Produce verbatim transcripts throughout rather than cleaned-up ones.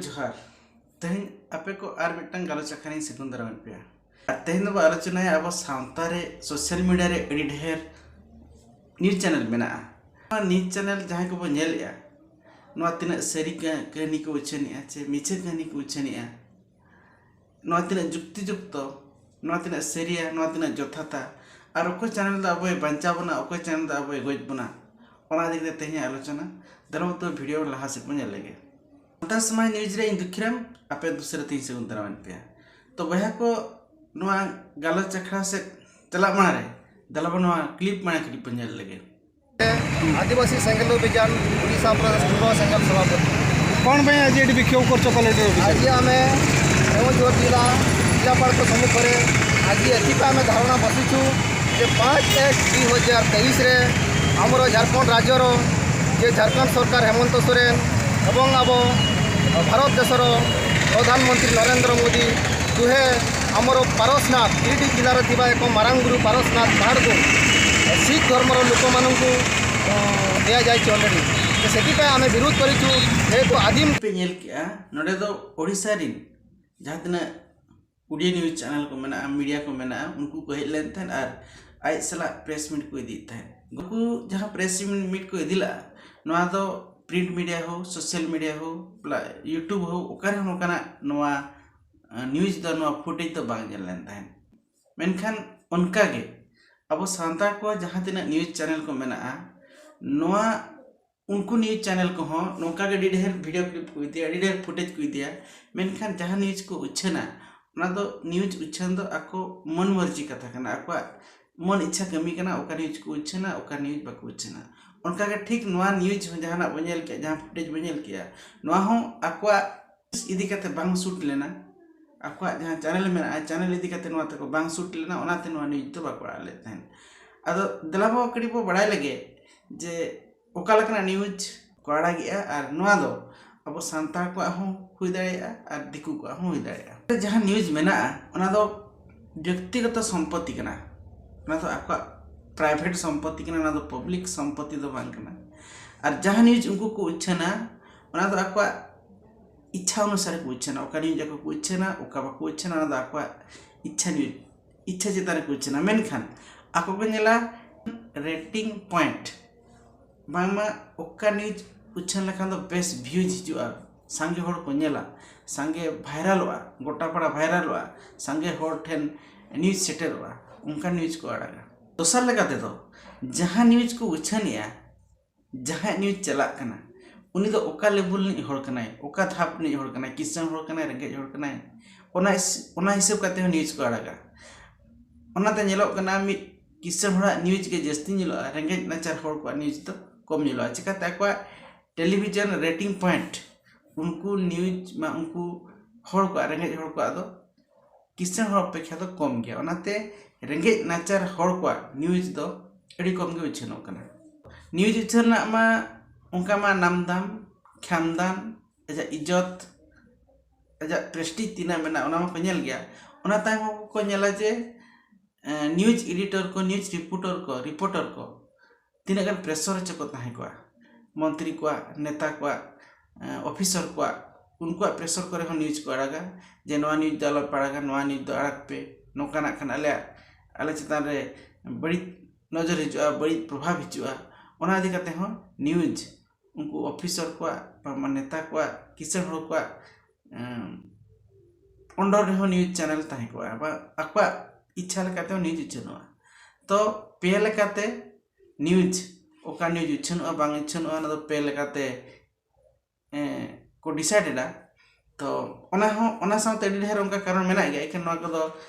ᱡᱚᱦᱟᱨ᱾ ᱛᱮᱦᱮᱧ ᱟᱯᱮ ᱠᱚ ᱟᱨ ᱢᱤᱫᱴᱟᱝ ᱜᱟᱞᱚᱪ ᱟᱠᱷᱲᱟ ᱨᱤᱧ ᱥᱟᱹᱜᱩᱱ ᱫᱟᱨᱟᱢᱮᱫ ᱯᱮᱭᱟ᱾ ᱟᱨ ᱛᱮᱦᱮᱧ ᱫᱚᱵᱚ ᱟᱞᱳᱪᱚᱱᱟᱭᱟ ᱟᱵᱚ ᱥᱟᱶᱛᱟ ᱨᱮ ᱥᱳᱥᱟᱞ ᱢᱤᱰᱤᱭᱟ ᱨᱮ ᱟᱹᱰᱤ ᱰᱷᱮᱨ ᱱᱤᱭᱩᱡᱽ ᱪᱮᱱᱮᱞ ᱢᱮᱱᱟᱜᱼᱟ᱾ ᱱᱚᱣᱟ ᱱᱤᱭᱩᱡᱽ ᱪᱮᱱᱮᱞ ᱡᱟᱦᱟᱸᱭ ᱠᱚᱵᱚ ᱧᱮᱞᱮᱫᱼᱟ, ᱱᱚᱣᱟ ᱛᱤᱱᱟᱹᱜ ᱥᱟᱹᱨᱤ ᱠᱟ- ᱠᱟᱹᱦᱱᱤ ᱠᱚ ᱩᱪᱷᱟᱹᱱᱮᱜᱼᱟ ᱪᱮ ᱢᱤᱪᱷᱟᱹ ᱠᱟᱹᱦᱱᱤ ᱠᱚ ᱩᱪᱷᱟᱹᱱᱮᱜᱼᱟ, ᱱᱚᱣᱟ ᱛᱤᱱᱟᱹᱜ ᱡᱩᱠᱛᱤ ᱡᱩᱠᱛᱚ, ᱱᱚᱣᱟ ᱛᱤᱱᱟᱹᱜ ᱥᱟᱹᱨᱤᱭᱟ, ᱱᱚᱣᱟ ᱛᱤᱱᱟᱹᱜ ᱡᱚᱛᱷᱟᱛᱟ, ᱟᱨ ᱚᱠᱚᱭ ᱪᱮᱱᱮᱞ ᱫᱚ ᱟᱵᱚᱭ ᱵᱟᱧᱪᱟᱣ ᱵᱚᱱᱟ, ᱚᱠᱚᱭ ᱪᱮᱱᱮᱞ ᱫᱚ ᱟᱵᱚᱭ ᱜᱚᱡ ᱵᱚᱱᱟ, ᱚᱱᱟ ᱤᱫᱤ ᱠᱟᱛᱮ ᱛᱮᱦᱮᱧᱟᱜ ᱟᱞᱳᱪᱚᱱᱟ᱾ ᱫᱮᱞᱟ ᱵᱚ ᱛᱚᱵᱮ ᱵᱷᱤᱰᱤᱭᱳ ᱞᱟᱦᱟ ᱥᱮᱫ ᱵᱚᱱ ᱧᱮᱞ ᱞᱮᱜᱮ᱾ ᱥᱟᱱᱛᱟᱲ ᱥᱚᱢᱟᱡᱽ ᱱᱤᱭᱩᱡᱽ ᱨᱮ ᱤᱧ ᱫᱩᱠᱷᱤᱨᱟᱢ ᱟᱯᱮ ᱫᱩᱥᱨᱟᱹ ᱛᱮᱧ ᱥᱟᱹᱜᱩᱱ ᱫᱟᱨᱟᱢᱮᱫ ᱯᱮᱭᱟ᱾ ᱛᱚ ᱵᱚᱭᱦᱟ ᱠᱚ, ᱱᱚᱣᱟ ᱜᱟᱞᱚᱪ ᱟᱠᱷᱲᱟ ᱥᱮᱫ ᱪᱟᱞᱟᱜ ᱢᱟᱲᱟᱝ ᱨᱮ ᱫᱮᱞᱟ ᱵᱚ ᱱᱚᱣᱟ ᱠᱞᱤᱯ ᱢᱟᱲᱟᱝ ᱠᱟᱹᱴᱤᱡ ᱵᱚᱱ ᱧᱮᱞ ᱞᱮᱜᱮ᱾ ଆଦିବାସୀ ସେଙ୍ଗେଲ ଅଭିଯାନ, ଓଡ଼ିଶା ପ୍ରଦେଶ ଯୁବ ସେଙ୍ଗେଲ ସଭାପତି। କ'ଣ ପାଇଁ ଆଜି ଏଠି ବିକ୍ଷୋଭ କରୁଛ କଲେକ୍ଟର ଅଫିସରେ? ଆଜି ଆମେ କେଉଁଝର ଜିଲ୍ଲା ଜିଲ୍ଲାପାଳଙ୍କ ସମ୍ମୁଖରେ ଆଜି ଏଥିପାଇଁ ଆମେ ଧାରଣା ବସିଛୁ ଯେ ପାଞ୍ଚ ଏକ ଦୁଇ ହଜାର ତେଇଶରେ ଆମର ଝାଡ଼ଖଣ୍ଡ ରାଜ୍ୟର ଯେ ଝାଡ଼ଖଣ୍ଡ ସରକାର ହେମନ୍ତ ସୋରେନ ଏବଂ ଆମ ଭାରତ ଦେଶର ପ୍ରଧାନମନ୍ତ୍ରୀ ନରେନ୍ଦ୍ର ମୋଦି ଦୁହେଁ ଆମର ପାରସନାଥ, ଗିରିଡି ଜିଲ୍ଲାରେ ଥିବା ଏକ ମାରାଙ୍ଗୁରୁ ପାରସନାଥ ପାହାଡ଼କୁ ଶିଖ ଧର୍ମର ଲୋକମାନଙ୍କୁ, ଅ, ଦିଆଯାଇଛି ଅଲରେଡ଼ି। ତ ସେଥିପାଇଁ ଆମେ ବିରୋଧ କରିଛୁ। ଯେହେତୁ ଆଦିମ ପᱮ ᱧᱮᱞ ᱠᱮᱜᱼᱟ, ᱱᱚᱰᱮ ᱫᱚ ᱳᱰᱤᱥᱟ ᱨᱤᱱ ᱡᱟᱦᱟᱸ ᱛᱤᱱᱟᱹᱜ ᱳᱰᱤᱭᱟ ᱱᱤᱭᱩᱡᱽ ᱪᱮᱱᱮᱞ ᱠᱚ ᱢᱮᱱᱟᱜᱼᱟ, ᱢᱤᱰᱤᱭᱟ ᱠᱚ ᱢᱮᱱᱟᱜᱼᱟ, ᱩᱱᱠᱩ ᱠᱚ ᱦᱮᱡ ᱞᱮᱱ ᱛᱟᱦᱮᱸᱫ ᱟᱨ ᱟᱡ ᱥᱟᱞᱟᱜ ᱯᱨᱮᱥ ᱢᱤᱴ ᱠᱚ ᱤᱫᱤᱭᱮᱫ ᱛᱟᱦᱮᱸᱫ᱾ ᱩᱱᱠᱩ ᱡᱟᱦᱟᱸ ᱯᱨᱮᱥ ᱢᱤᱴ ᱠᱚ ᱤᱫᱤ ᱞᱮᱫᱼᱟ, ᱱᱚᱣᱟ ᱫᱚ ᱯᱨᱤᱱᱴ ᱢᱤᱰᱤᱭᱟ ᱦᱳ, ᱥᱳᱥᱟᱞ ᱢᱤᱰᱤᱭᱟ ᱦᱳ, ᱤᱭᱩᱴᱩᱵᱽ ᱦᱳ, ᱚᱠᱟ ᱨᱮᱦᱚᱸ ᱱᱚᱝᱠᱟᱱᱟᱜ ᱱᱚᱣᱟ, ᱟ, ᱱᱤᱭᱩᱡᱽ ᱫᱚ, ᱱᱚᱣᱟ ᱯᱷᱩᱴᱮᱡᱽ ᱫᱚ ᱵᱟᱝ ᱧᱮᱞ ᱞᱮᱱ ᱛᱟᱦᱮᱸᱫ᱾ ᱢᱮᱱᱠᱷᱟᱱ ᱚᱱᱠᱟᱜᱮ ᱟᱵᱚ ᱥᱟᱱᱛᱟᱲ ᱠᱚ ᱡᱟᱦᱟᱸ ᱛᱤᱱᱟᱹᱜ ᱱᱤᱭᱩᱡᱽ ᱪᱮᱱᱮᱞ ᱠᱚ ᱢᱮᱱᱟᱜᱼᱟ, ᱱᱚᱣᱟ ᱩᱱᱠᱩ ᱱᱤᱭᱩᱡᱽ ᱪᱮᱱᱮᱞ ᱠᱚᱦᱚᱸ ᱱᱚᱝᱠᱟ ᱜᱮ ᱟᱹᱰᱤ ᱰᱷᱮᱨ ᱵᱷᱤᱰᱤᱭᱳ ᱠᱞᱤᱯ ᱠᱚ ᱤᱫᱤᱭᱟ, ᱟᱹᱰᱤ ᱰᱷᱮᱨ ᱯᱷᱩᱴᱮᱡᱽ ᱠᱚ ᱤᱫᱤᱭᱟ, ᱢᱮᱱᱠᱷᱟᱱ ᱡᱟᱦᱟᱸ ᱱᱤᱭᱩᱡᱽ ᱠᱚ ᱩᱪᱷᱟᱹᱱᱟ, ᱚᱱᱟ ᱫᱚ ᱱᱤᱭᱩᱡᱽ ᱩᱪᱷᱟᱹᱱ ᱫᱚ ᱟᱠᱚ ᱢᱚᱱ ᱢᱚᱨᱡᱤ ᱠᱟᱛᱷᱟ ᱠᱟᱱᱟ, ᱟᱠᱚᱣᱟᱜ ᱢᱚᱱ ᱤᱪᱪᱷᱟ ᱠᱟᱹᱢᱤ ᱠᱟᱱᱟ, ᱚᱠᱟ ᱱᱤᱭᱩᱡᱽ ᱠᱚ ᱩᱪᱷᱟᱹᱱᱟ, ᱚᱠᱟ ᱱᱤᱭᱩᱡᱽ ᱵᱟᱠᱚ ᱩᱪᱷᱟᱹᱱᱟ᱾ ᱚᱱᱠᱟᱜᱮ ᱴᱷᱤᱠ ᱱᱚᱣᱟ ᱱᱤᱭᱩᱡᱽ ᱦᱚᱸ ᱡᱟᱦᱟᱱᱟᱜ ᱵᱚᱱ ᱧᱮᱞ ᱠᱮᱜᱼᱟ, ᱡᱟᱦᱟᱸ ᱯᱷᱩᱴᱮᱡᱽ ᱵᱚᱱ ᱧᱮᱞ ᱠᱮᱜᱼᱟ, ᱱᱚᱣᱟ ᱦᱚᱸ ᱟᱠᱚᱣᱟᱜ ᱤᱫᱤ ᱠᱟᱛᱮ ᱵᱟᱝ ᱥᱩᱴ ᱞᱮᱱᱟ, ᱟᱠᱚᱣᱟᱜ ᱡᱟᱦᱟᱸ ᱪᱮᱱᱮᱞ ᱢᱮᱱᱟᱜᱼᱟ, ᱪᱮᱱᱮᱞ ᱤᱫᱤ ᱠᱟᱛᱮ ᱱᱚᱣᱟ ᱛᱟᱠᱚ ᱵᱟᱝ ᱥᱩᱴ ᱞᱮᱱᱟ, ᱚᱱᱟᱛᱮ ᱱᱚᱣᱟ ᱱᱤᱭᱩᱡᱽ ᱫᱚ ᱵᱟᱠᱚ ᱟᱲᱟᱜ ᱞᱮᱫ ᱛᱟᱦᱮᱸᱫ᱾ ᱟᱫᱚ ᱫᱮᱞᱟ ᱵᱚ ᱠᱟᱹᱴᱤᱡ ᱵᱚ ᱵᱟᱲᱟᱭ ᱞᱮᱜᱮ ᱡᱮ ᱚᱠᱟ ᱞᱮᱠᱟᱱᱟᱜ ᱱᱤᱭᱩᱡᱽ ᱠᱚ ᱟᱲᱟᱜᱮᱜᱼᱟ ᱟᱨ ᱱᱚᱣᱟ ᱫᱚ ᱟᱵᱚ ᱥᱟᱱᱛᱟᱲ ᱠᱚᱣᱟᱜ ᱦᱚᱸ ᱦᱩᱭ ᱫᱟᱲᱮᱭᱟᱜᱼᱟ ᱟᱨ ᱫᱤᱠᱩ ᱠᱚᱣᱟᱜ ᱦᱚᱸ ᱦᱩᱭ ᱫᱟᱲᱮᱭᱟᱜᱼᱟ᱾ ᱡᱟᱦᱟᱸ ᱱᱤᱭᱩᱡᱽ ᱢᱮᱱᱟᱜᱼᱟ, ᱚᱱᱟ ᱫᱚ ᱵᱮᱠᱛᱤᱜᱚᱛᱚ ᱥᱚᱢᱯᱚᱛᱤ ᱠᱟᱱᱟ, ᱚᱱᱟ ᱫᱚ ᱟᱠᱚᱣᱟᱜ ᱯᱨᱟᱭᱵᱷᱮᱴ ᱥᱚᱢᱯᱚᱛᱤ ᱠᱟᱱᱟ, ᱚᱱᱟ ᱫᱚ ᱯᱟᱵᱽᱞᱤᱠ ᱥᱚᱢᱯᱚᱛᱤ ᱫᱚ ᱵᱟᱝ ᱠᱟᱱᱟ᱾ ᱟᱨ ᱡᱟᱦᱟᱸ ᱱᱤᱭᱩᱡᱽ ᱩᱱᱠᱩ ᱠᱚ ᱩᱪᱷᱟᱹᱱᱟ, ᱚᱱᱟ ᱫᱚ ᱟᱠᱚᱣᱟᱜ ᱤᱪᱪᱷᱟ ᱚᱱᱩᱥᱟᱨᱮ ᱠᱚ ᱩᱪᱷᱟᱹᱱᱟ᱾ ᱚᱠᱟ news ᱟᱠᱚ ᱠᱚ ᱩᱪᱷᱟᱹᱱᱟ, ᱚᱠᱟ ᱵᱟᱠᱚ ᱩᱪᱷᱟᱹᱱᱟ, ᱚᱱᱟ ᱫᱚ ᱟᱠᱚᱣᱟᱜ ᱤᱪᱪᱷᱟ news, ᱤᱪᱪᱷᱟ ᱪᱮᱛᱟᱱ ᱨᱮᱠᱚ ᱩᱪᱷᱟᱹᱱᱟ᱾ ᱢᱮᱱᱠᱷᱟᱱ ᱟᱠᱚ ᱠᱚ ᱧᱮᱞᱟ rating point, ᱵᱟᱝᱢᱟ ᱚᱠᱟ news ᱩᱪᱷᱟᱹᱱ ᱞᱮᱠᱷᱟᱱ ᱫᱚ ᱵᱮᱥ views ᱦᱤᱡᱩᱜᱼᱟ, ᱥᱟᱸᱜᱮ ᱦᱚᱲ ᱠᱚ ᱧᱮᱞᱟ, ᱥᱟᱸᱜᱮ ᱵᱷᱟᱭᱨᱟᱞᱚᱜᱼᱟ, ᱜᱚᱴᱟ ᱯᱟᱲᱟ ᱵᱷᱟᱭᱨᱟᱞᱚᱜᱼᱟ, ᱥᱟᱸᱜᱮ ᱦᱚᱲ ᱴᱷᱮᱱ news ᱥᱮᱴᱮᱨᱚᱜᱼᱟ, ᱚᱱᱠᱟ news ᱠᱚ ᱟᱲᱟᱜᱟ᱾ ᱫᱚᱥᱟᱨ ᱞᱮᱠᱟ ᱛᱮᱫᱚ, ᱡᱟᱦᱟᱸ news ᱠᱚ ᱩᱪᱷᱟᱹᱱᱮᱜᱼᱟ, ᱡᱟᱦᱟᱸᱭ news ᱪᱟᱞᱟᱜ ᱠᱟᱱᱟ, ᱩᱱᱤ ᱫᱚ ᱚᱠᱟ level ᱨᱤᱱᱤᱡ ᱦᱚᱲ ᱠᱟᱱᱟᱭ, ᱚᱠᱟ ᱫᱷᱟᱯ ᱨᱤᱱᱤᱡ ᱦᱚᱲ ᱠᱟᱱᱟᱭ, ᱠᱤᱥᱟᱹᱬ ᱦᱚᱲ ᱠᱟᱱᱟᱭ, ᱨᱮᱸᱜᱮᱡ ᱦᱚᱲ ᱠᱟᱱᱟᱭ, ᱚᱱᱟ ᱦᱤᱥ-, ᱚᱱᱟ ᱦᱤᱥᱟᱹᱵ ᱠᱟᱛᱮ ᱦᱚᱸ news ᱠᱚ ᱟᱲᱟᱜᱟ᱾ ᱚᱱᱟᱛᱮ ᱧᱮᱞᱚᱜ ᱠᱟᱱᱟ, ᱢᱤᱫ ᱠᱤᱥᱟᱹᱬ ᱦᱚᱲᱟᱜ news ᱜᱮ ᱡᱟᱹᱥᱛᱤ ᱧᱮᱞᱚᱜᱼᱟ, ᱨᱮᱸᱜᱮᱡ ᱱᱟᱪᱟᱨ ᱦᱚᱲ ᱠᱚᱣᱟᱜ news ᱫᱚ ᱠᱚᱢ ᱧᱮᱞᱚᱜᱼᱟ᱾ ᱪᱤᱠᱟᱹᱛᱮ? ᱟᱠᱚᱣᱟᱜ television rating point, ᱩᱱᱠᱩ news ᱢᱟ ᱩᱱᱠᱩ ᱦᱚᱲ ᱠᱚᱣᱟᱜ, ᱨᱮᱸᱜᱮᱡ ᱦᱚᱲ ᱠᱚᱣᱟᱜ ᱫᱚ ᱠᱤᱥᱟᱹᱬ ᱦᱚᱲ ᱚᱯᱮᱠᱷᱟ ᱫᱚ ᱠᱚᱢ ᱜᱮᱭᱟ᱾ ᱚᱱᱟᱛᱮ ᱨᱮᱸᱜᱮᱡ ᱱᱟᱪᱟᱨ ᱦᱚᱲ ᱠᱚᱣᱟᱜ news ᱫᱚ ᱟᱹᱰᱤ ᱠᱚᱢ ᱜᱮ ᱩᱪᱷᱟᱹᱱᱚᱜ ᱠᱟᱱᱟ᱾ News ᱩᱪᱷᱟᱹᱱ ᱨᱮᱱᱟᱜ ᱢᱟ ᱚᱱᱠᱟ ᱢᱟ ᱱᱟᱢ ᱫᱟᱢ, ᱠᱷᱟᱱᱫᱟᱱ, ᱟᱡᱟᱜ ᱤᱡᱽᱡᱚᱛ, ᱟᱡᱟᱜ prestige ᱛᱤᱱᱟᱹᱜ ᱢᱮᱱᱟᱜᱼᱟ, ᱚᱱᱟ ᱢᱟᱠᱚ ᱧᱮᱞ ᱜᱮᱭᱟ᱾ ᱚᱱᱟ ᱛᱟᱭᱚᱢ ᱦᱚᱸᱠᱚ ᱧᱮᱞᱟ ᱡᱮ, ᱮᱸ, news editor ᱠᱚ, news reporter ᱠᱚ, reporter ᱠᱚ ᱛᱤᱱᱟᱹᱜ ᱜᱟᱱ pressure ᱨᱮᱪᱚ ᱠᱚ ᱛᱟᱦᱮᱸ ᱠᱚᱜᱼᱟ, ᱢᱚᱱᱛᱨᱤ ᱠᱚᱣᱟᱜ, ᱱᱮᱛᱟ ᱠᱚᱣᱟᱜ, ᱮᱸ, officer ᱠᱚᱣᱟᱜ, ᱩᱱᱠᱩᱣᱟᱜ pressure ᱠᱚᱨᱮ ᱦᱚᱸ news ᱠᱚ ᱟᱲᱟᱜᱟ ᱡᱮ, "ᱱᱚᱣᱟ news ᱫᱚ ᱟᱞᱚᱯᱮ ᱟᱲᱟᱜᱟ, ᱱᱚᱣᱟ news ᱫᱚ ᱟᱲᱟᱜ ᱯᱮ, ᱱᱚᱝᱠᱟᱱᱟᱜ ᱠᱷᱟᱱ ᱟᱞᱮᱭᱟᱜ, ᱟᱞᱮ ᱪᱮᱛᱟᱱ ᱨᱮ ᱵᱟᱹᱲᱤᱡ ᱱᱚᱡᱚᱨ ᱦᱤᱡᱩᱜᱼᱟ, ᱵᱟᱹᱲᱤᱡ ᱯᱨᱚᱵᱷᱟᱵᱽ ᱦᱤᱡᱩᱜᱼᱟ᱾" ᱚᱱᱟ ᱤᱫᱤ ᱠᱟᱛᱮ ᱦᱚᱸ news ᱩᱱᱠᱩ officer ᱠᱚᱣᱟᱜ, ᱵᱟᱝᱢᱟ ᱱᱮᱛᱟ ᱠᱚᱣᱟᱜ, ᱠᱤᱥᱟᱹᱬ ᱦᱚᱲ ᱠᱚᱣᱟᱜ, ᱮᱸ, under ᱨᱮᱦᱚᱸ news channel ᱛᱟᱦᱮᱸ ᱠᱚᱜᱼᱟ, ᱵᱟ ᱟᱠᱚᱣᱟᱜ ᱤᱪᱪᱷᱟ ᱞᱮᱠᱟᱛᱮ ᱦᱚᱸ news ᱩᱪᱷᱟᱹᱱᱚᱜᱼᱟ᱾ ᱛᱚ ᱯᱮ ᱞᱮᱠᱟᱛᱮ news, ᱚᱠᱟ news ᱩᱪᱷᱟᱹᱱᱚᱜᱼᱟ ᱵᱟᱝ ᱩᱪᱷᱟᱹᱱᱚᱜᱼᱟ, ᱚᱱᱟ ᱫᱚ ᱯᱮ ᱞᱮᱠᱟᱛᱮ, ᱮᱸ, ᱠᱚ decide ᱮᱫᱟ᱾ ᱛᱚ ᱚᱱᱟ ᱦᱚᱸ, ᱚᱱᱟ ᱥᱟᱶᱛᱮ ᱟᱹᱰᱤ ᱰᱷᱮᱨ ᱚᱱᱠᱟ ᱠᱟᱨᱚᱱ ᱢᱮᱱᱟᱜ ᱜᱮᱭᱟ, ᱮᱱᱠᱷᱟᱱ ᱱᱚᱣᱟ ᱠᱚᱫᱚ,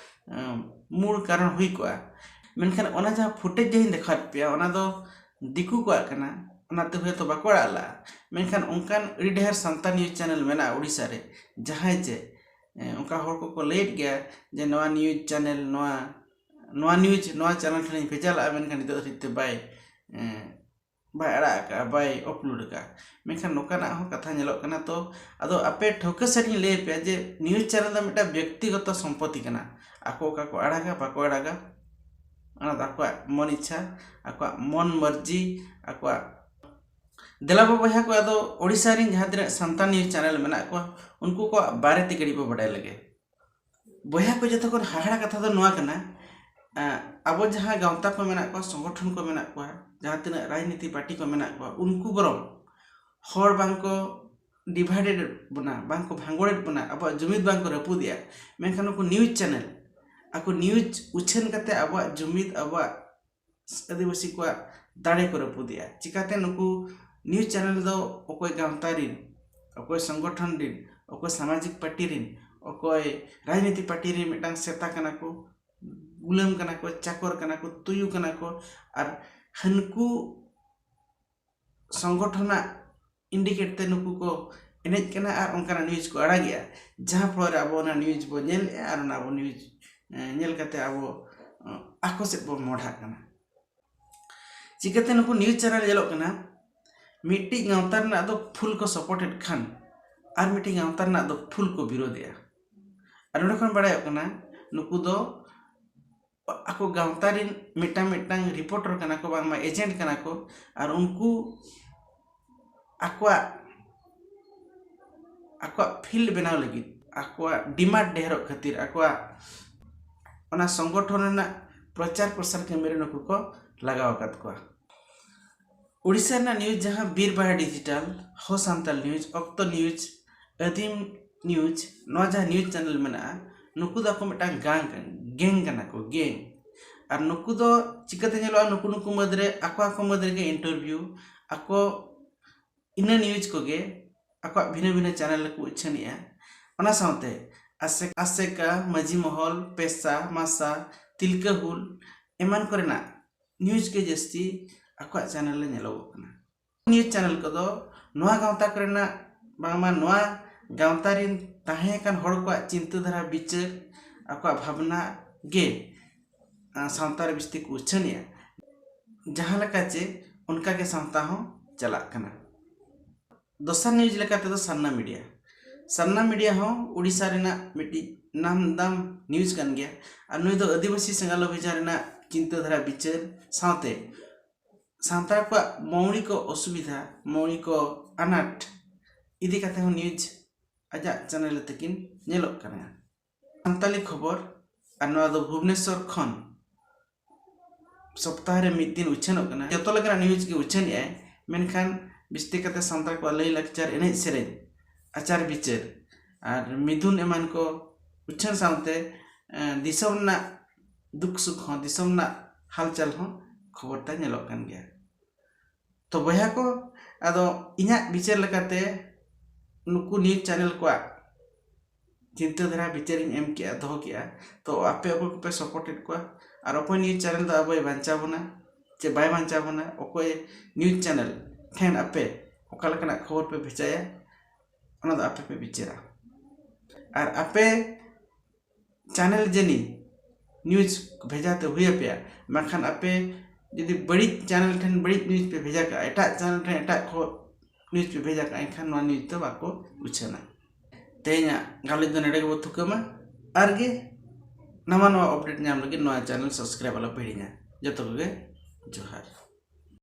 ᱮᱸ, ᱢᱩᱲ ᱠᱟᱨᱚᱱ ᱦᱩᱭ ᱠᱚᱜᱼᱟ᱾ ᱢᱮᱱᱠᱷᱟᱱ ᱚᱱᱟ ᱡᱟᱦᱟᱸ footage ᱡᱟᱦᱟᱸᱧ ᱫᱮᱠᱷᱟᱣᱟᱫ ᱯᱮᱭᱟ, ᱚᱱᱟ ᱫᱚ ᱫᱤᱠᱩ ᱠᱚᱣᱟᱜ ᱠᱟᱱᱟ, ᱚᱱᱟᱛᱮ ᱦᱚᱭᱛᱳ ᱵᱟᱠᱚ ᱟᱲᱟᱜ ᱞᱟᱜᱼᱟ᱾ ᱢᱮᱱᱠᱷᱟᱱ ᱚᱱᱠᱟᱱ ᱟᱹᱰᱤ ᱰᱷᱮᱨ ᱥᱟᱱᱛᱟᱲ news channel ᱢᱮᱱᱟᱜᱼᱟ ᱳᱰᱤᱥᱟ ᱨᱮ, ᱡᱟᱦᱟᱸᱭ ᱪᱮ, ᱮᱸ, ᱚᱱᱠᱟ ᱦᱚᱲ ᱠᱚᱠᱚ ᱞᱟᱹᱭᱮᱫ ᱜᱮᱭᱟ ᱡᱮ ᱱᱚᱣᱟ news channel, ᱱᱚᱣᱟ, ᱱᱚᱣᱟ news, ᱱᱚᱣᱟ channel ᱴᱷᱮᱱᱤᱧ ᱵᱷᱮᱡᱟ ᱞᱟᱜᱼᱟ, ᱢᱮᱱᱠᱷᱟᱱ ᱱᱤᱛᱚᱜ ᱫᱷᱟᱹᱨᱤᱡ ᱛᱮ ᱵᱟᱭ, ᱮᱸ, ᱵᱟᱭ ᱟᱲᱟᱜ ᱟᱠᱟᱫᱼᱟ, ᱵᱟᱭ upload ᱟᱠᱟᱫᱼᱟ᱾ ᱢᱮᱱᱠᱷᱟᱱ ᱱᱚᱝᱠᱟᱱᱟᱜ ᱦᱚᱸ ᱠᱟᱛᱷᱟ ᱧᱮᱞᱚᱜ ᱠᱟᱱᱟ᱾ ᱛᱚ ᱟᱫᱚ ᱟᱯᱮ ᱴᱷᱟᱹᱣᱠᱟᱹ ᱥᱟᱹᱨᱤᱧ ᱞᱟᱹᱭ ᱟᱯᱮᱭᱟ ᱡᱮ news channel ᱫᱚ ᱢᱤᱫᱴᱟᱝ ᱵᱮᱠᱛᱤᱜᱚᱛᱚ ᱥᱚᱢᱯᱚᱛᱤ ᱠᱟᱱᱟ᱾ ᱟᱠᱚ ᱚᱠᱟ ᱠᱚ ᱟᱲᱟᱜᱟ, ᱵᱟᱠᱚ ᱟᱲᱟᱜᱟ, ᱚᱱᱟ ᱫᱚ ᱟᱠᱚᱣᱟᱜ ᱢᱚᱱ ᱤᱪᱪᱷᱟ, ᱟᱠᱚᱣᱟᱜ ᱢᱚᱱ ᱢᱚᱨᱡᱤ, ᱟᱠᱚᱣᱟᱜ ᱫᱮᱞᱟ ᱵᱚ ᱵᱚᱭᱦᱟ ᱠᱚ, ᱟᱫᱚ ᱳᱰᱤᱥᱟ ᱨᱮᱱ ᱡᱟᱦᱟᱸ ᱛᱤᱱᱟᱹᱜ ᱥᱟᱱᱛᱟᱲ ᱱᱤᱭᱩᱡᱽ ᱪᱮᱱᱮᱞ ᱢᱮᱱᱟᱜ ᱠᱚᱣᱟ, ᱩᱱᱠᱩ ᱠᱚᱣᱟᱜ ᱵᱟᱨᱮ ᱛᱮ ᱠᱟᱹᱴᱤᱡ ᱵᱚ ᱵᱟᱰᱟᱭ ᱞᱮᱜᱮ᱾ ᱵᱚᱭᱦᱟ ᱠᱚ, ᱡᱚᱛᱚ ᱠᱷᱚᱱ ᱦᱟᱦᱟᱲᱟ ᱠᱟᱛᱷᱟ ᱫᱚ ᱱᱚᱣᱟ ᱠᱟᱱᱟ, ᱮᱸ, ᱟᱵᱚ ᱡᱟᱦᱟᱸ ᱜᱟᱶᱛᱟ ᱠᱚ ᱢᱮᱱᱟᱜ ᱠᱚᱣᱟ, ᱥᱚᱝᱜᱚᱴᱷᱚᱱ ᱠᱚ ᱢᱮᱱᱟᱜ ᱠᱚᱣᱟ, ᱡᱟᱦᱟᱸ ᱛᱤᱱᱟᱹᱜ ᱨᱟᱡᱽᱱᱤᱛᱤ ᱯᱟᱨᱴᱤ ᱠᱚ ᱢᱮᱱᱟᱜ ᱠᱚᱣᱟ, ᱩᱱᱠᱩ ᱵᱚᱨᱚᱝ ᱦᱚᱲ ᱵᱟᱝ ᱠᱚ ᱰᱤᱵᱷᱟᱭᱰᱮᱰ ᱵᱚᱱᱟ, ᱵᱟᱝ ᱠᱚ ᱵᱷᱟᱸᱜᱚᱲᱮᱫ ᱵᱚᱱᱟ, ᱟᱵᱚᱣᱟᱜ ᱡᱩᱢᱤᱫ ᱵᱟᱝ ᱠᱚ ᱨᱟᱹᱯᱩᱫᱮᱜᱼᱟ᱾ ᱢᱮᱱᱠᱷᱟᱱ ᱱᱩᱠᱩ ᱱᱤᱭᱩᱡᱽ ᱪᱮᱱᱮᱞ ᱟᱠᱚ ᱱᱤᱭᱩᱡᱽ ᱩᱪᱷᱟᱹᱱ ᱠᱟᱛᱮ ᱟᱵᱚᱣᱟᱜ ᱡᱩᱢᱤᱫ, ᱟᱵᱚᱣᱟᱜ ᱟᱹᱫᱤᱵᱟᱹᱥᱤ ᱠᱚᱣᱟᱜ ᱫᱟᱲᱮ ᱠᱚ ᱨᱟᱹᱯᱩᱫᱮᱜᱼᱟ᱾ ᱪᱤᱠᱟᱛᱮ ᱱᱩᱠᱩ ᱱᱤᱭᱩᱡᱽ ᱪᱮᱱᱮᱞ ᱫᱚ ᱚᱠᱚᱭ ᱜᱟᱶᱛᱟ ᱨᱤᱱ, ᱚᱠᱚᱭ ᱥᱚᱝᱜᱚᱴᱷᱚᱱ ᱨᱤᱱ, ᱚᱠᱚᱭ ᱥᱟᱢᱟᱡᱤᱠ ᱯᱟᱨᱴᱤ ᱨᱤᱱ, ᱚᱠᱚᱭ ᱨᱟᱡᱽᱱᱤᱛᱤ ᱯᱟᱨᱴᱤ ᱨᱤᱱ ᱢᱤᱫᱴᱟᱝ ᱥᱮᱛᱟ ᱠᱟᱱᱟ ᱠᱚ, ᱜᱩᱞᱟᱹᱢ ᱠᱟᱱᱟ ᱠᱚ, ᱪᱟᱠᱚᱨ ᱠᱟᱱᱟ ᱠᱚ, ᱛᱩᱭᱩ ᱠᱟᱱᱟ ᱠᱚ, ᱟᱨ ᱦᱟᱹᱱᱠᱩ ᱥᱚᱝᱜᱚᱴᱷᱚᱱᱟᱜ ᱤᱱᱰᱤᱠᱮᱴ ᱛᱮ ᱱᱩᱠᱩ ᱠᱚ ᱮᱱᱮᱡ ᱠᱟᱱᱟ ᱟᱨ ᱚᱱᱠᱟᱱᱟᱜ ᱱᱤᱭᱩᱡᱽ ᱠᱚ ᱟᱲᱟᱜᱮᱜᱼᱟ, ᱡᱟᱦᱟᱸ ᱯᱷᱚᱞᱚ ᱨᱮ ᱟᱵᱚ ᱚᱱᱟ ᱱᱤᱭᱩᱡᱽ ᱵᱚ ᱧᱮᱞᱮᱜᱼᱟ ᱟᱨ ᱚᱱᱟ ᱟᱵᱚ ᱱᱤᱭᱩᱡᱽ, ᱮ, ᱧᱮᱞ ᱠᱟᱛᱮ ᱟᱵᱚ, ᱮ, ᱟᱠᱚ ᱥᱮᱫ ᱵᱚ ᱢᱚᱦᱰᱟᱜ ᱠᱟᱱᱟ᱾ ᱪᱤᱠᱟᱹᱛᱮ ᱱᱩᱠᱩ ᱱᱤᱭᱩᱡᱽ ᱪᱮᱱᱮᱞ ᱧᱮᱞᱚᱜ ᱠᱟᱱᱟ, ᱢᱤᱫᱴᱤᱡ ᱜᱟᱶᱛᱟ ᱨᱮᱱᱟᱜ ᱫᱚ ᱯᱷᱩᱞ ᱠᱚ ᱥᱟᱯᱳᱨᱴᱮᱰ ᱠᱷᱟᱱ ᱟᱨ ᱢᱤᱫᱴᱤᱡ ᱜᱟᱶᱛᱟ ᱨᱮᱱᱟᱜ ᱫᱚ ᱯᱷᱩᱞ ᱠᱚ ᱵᱤᱨᱳᱫᱷᱮᱜᱼᱟ᱾ ᱟᱨ ᱱᱚᱸᱰᱮ ᱠᱷᱚᱱ ᱵᱟᱲᱟᱭᱚᱜ ᱠᱟᱱᱟ, ᱱᱩᱠᱩ ᱫᱚ ᱟᱠᱚ ᱜᱟᱶᱛᱟ ᱨᱮᱱ ᱢᱤᱫᱴᱟᱝ ᱢᱤᱫᱴᱟᱝ ᱨᱤᱯᱳᱨᱴᱟᱨ ᱠᱟᱱᱟ ᱠᱚ, ᱵᱟᱝᱢᱟ ᱮᱡᱮᱱᱴ ᱠᱟᱱᱟ ᱠᱚ, ᱟᱨ ᱩᱱᱠᱩ ᱟᱠᱚᱣᱟᱜ, ᱟᱠᱚᱣᱟᱜ ᱯᱷᱤᱞᱰ ᱵᱮᱱᱟᱣ ᱞᱟᱹᱜᱤᱫ, ᱟᱠᱚᱣᱟᱜ ᱰᱤᱢᱟᱱᱰ ᱰᱷᱮᱨᱚᱜ ᱠᱷᱟᱹᱛᱤᱨ, ᱟᱠᱚᱣᱟᱜ ᱚᱱᱟ ᱥᱚᱝᱜᱚᱴᱷᱚᱱ ᱨᱮᱱᱟᱜ ᱯᱨᱚᱪᱟᱨ ᱯᱨᱚᱥᱟᱨ ᱠᱟᱹᱢᱤ ᱨᱮ ᱱᱩᱠᱩ ᱠᱚ ᱞᱟᱜᱟᱣ ᱟᱠᱟᱫ ᱠᱚᱣᱟ᱾ ᱩᱲᱤᱥᱥᱟ ᱨᱮᱱᱟᱜ ᱱᱤᱭᱩᱡᱽ ᱡᱟᱦᱟᱸ ᱵᱤᱨᱵᱟᱦᱟ ᱰᱤᱡᱤᱴᱟᱞ, ᱦᱚ ᱥᱟᱱᱛᱟᱲ ᱱᱤᱭᱩᱡᱽ, ᱚᱠᱛᱚ ᱱᱤᱭᱩᱡᱽ, ᱟᱹᱫᱤᱢ ᱱᱤᱭᱩᱡᱽ, ᱱᱚᱣᱟ ᱡᱟᱦᱟᱸ ᱱᱤᱭᱩᱡᱽ ᱪᱮᱱᱮᱞ ᱢᱮᱱᱟᱜᱼᱟ, ᱱᱩᱠᱩ ᱫᱚ ᱟᱠᱚ ᱢᱤᱫᱴᱟᱝ ᱜᱟᱝ, ᱜᱮᱝ ᱠᱟᱱᱟ ᱠᱚ, ᱜᱮᱝ᱾ ᱟᱨ ᱱᱩᱠᱩ ᱫᱚ ᱪᱤᱠᱟᱹᱛᱮ ᱧᱮᱞᱚᱜᱼᱟ, ᱱᱩᱠᱩ ᱱᱩᱠᱩ ᱢᱟᱹᱫᱽ ᱨᱮ ᱟᱠᱚ ᱟᱠᱚ ᱢᱟᱹᱫᱽ ᱨᱮᱜᱮ ᱤᱱᱴᱟᱨᱵᱷᱤᱭᱩ, ᱟᱠᱚ ᱤᱱᱟᱹ ᱱᱤᱭᱩᱡᱽ ᱠᱚᱜᱮ ᱟᱠᱚᱣᱟᱜ ᱵᱷᱤᱱᱟᱹ ᱵᱷᱤᱱᱟᱹ ᱪᱮᱱᱮᱞ ᱨᱮᱠᱚ ᱩᱪᱷᱟᱹᱱᱮᱜᱼᱟ᱾ ᱚᱱᱟ ᱥᱟᱶᱛᱮ ᱟᱥᱮ-, ᱟᱥᱮᱠᱟ, ᱢᱟᱹᱡᱷᱤ ᱢᱚᱦᱚᱞ, ᱯᱮᱥᱟ, ᱢᱟᱥᱟ, ᱛᱤᱞᱠᱟᱹ ᱦᱩᱞ ᱮᱢᱟᱱ ᱠᱚᱨᱮᱱᱟᱜ ᱱᱤᱭᱩᱡᱽ ᱜᱮ ᱡᱟᱹᱥᱛᱤ ᱟᱠᱚᱣᱟᱜ ᱪᱮᱱᱮᱞ ᱨᱮ ᱧᱮᱞᱚᱜᱚᱜ ᱠᱟᱱᱟ᱾ ᱱᱤᱭᱩᱡᱽ ᱪᱮᱱᱮᱞ ᱠᱚᱫᱚ ᱱᱚᱣᱟ ᱜᱟᱶᱛᱟ ᱠᱚᱨᱮᱱᱟᱜ, ᱵᱟᱝᱢᱟ ᱱᱚᱣᱟ ᱜᱟᱶᱛᱟ ᱨᱮᱱ ᱛᱟᱦᱮᱸ ᱟᱠᱟᱱ ᱦᱚᱲ ᱠᱚᱣᱟᱜ ᱪᱤᱱᱛᱟᱹ ᱫᱷᱟᱨᱟ, ᱵᱤᱪᱟᱹᱨ, ᱟᱠᱚᱣᱟᱜ ᱵᱷᱟᱵᱽᱱᱟ ᱜᱮ, ᱟ, ᱥᱟᱶᱛᱟ ᱨᱮ ᱵᱤᱥᱛᱤ ᱠᱚ ᱩᱪᱷᱟᱹᱱᱮᱜᱼᱟ᱾ ᱡᱟᱦᱟᱸ ᱞᱮᱠᱟ ᱪᱮ ᱚᱱᱠᱟ ᱜᱮ ᱥᱟᱶᱛᱟ ᱦᱚᱸ ᱪᱟᱞᱟᱜ ᱠᱟᱱᱟ᱾ ᱫᱚᱥᱟᱨ ᱱᱤᱭᱩᱡᱽ ᱞᱮᱠᱟ ᱛᱮᱫᱚ ᱥᱟᱨᱱᱟ ᱢᱤᱰᱤᱭᱟ᱾ ᱥᱟᱨᱱᱟ ᱢᱤᱰᱤᱭᱟ ᱦᱚᱸ ᱩᱲᱤᱥᱥᱟ ᱨᱮᱱᱟᱜ ᱢᱤᱫᱴᱤᱡ ᱱᱟᱢᱫᱟᱢ ᱱᱤᱭᱩᱡᱽ ᱠᱟᱱ ᱜᱮᱭᱟ᱾ ᱟᱨ ᱱᱩᱭ ᱫᱚ ᱟᱹᱫᱤᱵᱟᱹᱥᱤ ᱥᱮᱸᱜᱮᱞ ᱚᱵᱷᱤᱡᱟᱱ ᱨᱮᱱᱟᱜ ᱪᱤᱱᱛᱟᱹ ᱫᱷᱟᱨᱟ, ᱵᱤᱪᱟᱹᱨ ᱥᱟᱶᱛᱮ ᱥᱟᱱᱛᱟᱲ ᱠᱚᱣᱟᱜ ᱢᱳᱣᱲᱤ ᱠᱚ ᱚᱥᱩᱵᱤᱫᱷᱟ, ᱢᱳᱣᱲᱤ ᱠᱚ ᱟᱱᱟᱴ ᱤᱫᱤ ᱠᱟᱛᱮ ᱦᱚᱸ ᱱᱤᱭᱩᱡᱽ ᱟᱡᱟᱜ ᱪᱮᱱᱮᱞ ᱛᱟᱹᱠᱤᱱ ᱧᱮᱞᱚᱜ ᱠᱟᱱᱟ᱾ ᱥᱟᱱᱛᱟᱲᱤ ᱠᱷᱚᱵᱚᱨ ᱟᱨ ᱱᱚᱣᱟ ᱫᱚ ᱵᱷᱩᱵᱽᱱᱮᱥᱚᱨ ᱠᱷᱚᱱ ᱥᱚᱯᱛᱟᱦᱚ ᱨᱮ ᱢᱤᱫ ᱫᱤᱱ ᱩᱪᱷᱟᱹᱱᱚᱜ ᱠᱟᱱᱟ᱾ ᱡᱚᱛᱚ ᱞᱮᱠᱟᱱᱟᱜ ᱱᱤᱭᱩᱡᱽ ᱜᱮ ᱩᱪᱷᱟᱹᱱᱮᱜᱼᱟᱭ, ᱢᱮᱱᱠᱷᱟᱱ ᱵᱤᱥᱛᱤ ᱠᱟᱛᱮ ᱥᱟᱱᱛᱟᱲ ᱠᱚᱣᱟᱜ ᱞᱟᱹᱭ ᱞᱟᱠᱪᱟᱨ, ᱮᱱᱮᱡ ᱥᱮᱨᱮᱧ, ᱟᱪᱟᱨ ᱵᱤᱪᱟᱹᱨ ᱟᱨ ᱢᱤᱫᱩᱱ ᱮᱢᱟᱱ ᱠᱚ ᱩᱪᱷᱟᱹᱱ ᱥᱟᱶᱛᱮ ᱮᱸ, ᱫᱤᱥᱚᱢ ᱨᱮᱱᱟᱜ ᱫᱩᱠ ᱥᱩᱠ ᱦᱚᱸ, ᱫᱤᱥᱚᱢ ᱨᱮᱱᱟᱜ ᱦᱟᱞᱪᱟᱞ ᱦᱚᱸ ᱠᱷᱚᱵᱚᱨ ᱛᱮ ᱧᱮᱞᱚᱜ ᱠᱟᱱ ᱜᱮᱭᱟ᱾ ᱛᱚ ᱵᱚᱭᱦᱟ ᱠᱚ, ᱟᱫᱚ ᱤᱧᱟᱹᱜ ᱵᱤᱪᱟᱹᱨ ᱞᱮᱠᱟᱛᱮ ᱱᱩᱠᱩ ᱱᱤᱭᱩᱡᱽ ᱪᱮᱱᱮᱞ ᱠᱚᱣᱟᱜ ᱪᱤᱱᱛᱟᱹ ᱫᱷᱟᱨᱟ ᱵᱤᱪᱟᱹᱨᱤᱧ ᱮᱢ ᱠᱮᱜᱼᱟ, ᱫᱚᱦᱚ ᱠᱮᱜᱼᱟ᱾ ᱛᱚ ᱟᱯᱮ ᱚᱠᱚᱭ ᱠᱚᱯᱮ ᱥᱟᱯᱳᱨᱴᱮᱰ ᱠᱚᱣᱟ ᱟᱨ ᱚᱠᱚᱭ ᱱᱤᱭᱩᱡᱽ ᱪᱮᱱᱮᱞ ᱫᱚ ᱟᱵᱚᱭ ᱵᱟᱧᱪᱟᱣ ᱵᱚᱱᱟ ᱪᱮ ᱵᱟᱭ ᱵᱟᱧᱪᱟᱣ ᱵᱚᱱᱟ, ᱚᱠᱚᱭ ᱱᱤᱭᱩᱡᱽ ᱪᱮᱱᱮᱞ ᱴᱷᱮᱱ ᱟᱯᱮ ᱚᱠᱟ ᱞᱮᱠᱟᱱᱟᱜ ᱠᱷᱚᱵᱚᱨ ᱯᱮ ᱵᱷᱮᱡᱟᱭᱟ, ᱚᱱᱟ ᱫᱚ ᱟᱯᱮ ᱯᱮ ᱵᱤᱪᱟᱹᱨᱟ᱾ ᱟᱨ ᱟᱯᱮ ᱪᱮᱱᱮᱞ ᱡᱟᱹᱱᱤ ᱱᱤᱭᱩᱡᱽ ᱵᱷᱮᱡᱟ ᱛᱮ ᱦᱩᱭ ᱟᱯᱮᱭᱟ, ᱵᱟᱝᱠᱷᱟᱱ ᱟᱯᱮ ᱡᱩᱫᱤ ᱵᱟᱹᱲᱤᱡ ᱪᱮᱱᱮᱞ ᱴᱷᱮᱱ ᱵᱟᱹᱲᱤᱡ ᱱᱤᱭᱩᱡᱽ ᱯᱮ ᱵᱷᱮᱡᱟ ᱠᱟᱜᱼᱟ, ᱮᱴᱟᱜ ᱪᱮᱱᱮᱞ ᱴᱷᱮᱱ ᱮᱴᱟᱜ ᱠᱚ ᱱᱤᱭᱩᱡᱽ ᱯᱮ ᱵᱷᱮᱡᱟ ᱠᱟᱜᱼᱟ, ᱮᱱᱠᱷᱟᱱ ᱱᱚᱣᱟ ᱱᱤᱭᱩᱡᱽ ᱫᱚ ᱵᱟᱠᱚ ᱩᱪᱷᱟᱹᱱᱟ᱾ ᱛᱮᱦᱮᱧᱟᱜ ᱜᱟᱞᱚᱪ ᱫᱚ ᱱᱚᱰᱮ ᱜᱮᱵᱚ ᱛᱷᱩᱠᱟᱹᱢᱟ᱾ ᱟᱨ ᱜᱮ ᱱᱟᱣᱟ ᱱᱟᱣᱟ ᱟᱯᱰᱮᱴ ᱧᱟᱢ ᱞᱟᱹᱜᱤᱫ ᱱᱚᱣᱟ ᱪᱮᱱᱮᱞ ᱥᱟᱵᱥᱠᱨᱟᱭᱤᱵ ᱟᱞᱚ ᱯᱮ ᱦᱤᱲᱤᱧᱟ᱾ ᱡᱚᱛᱚ ᱠᱚᱜᱮ ᱡᱚᱦᱟᱨ᱾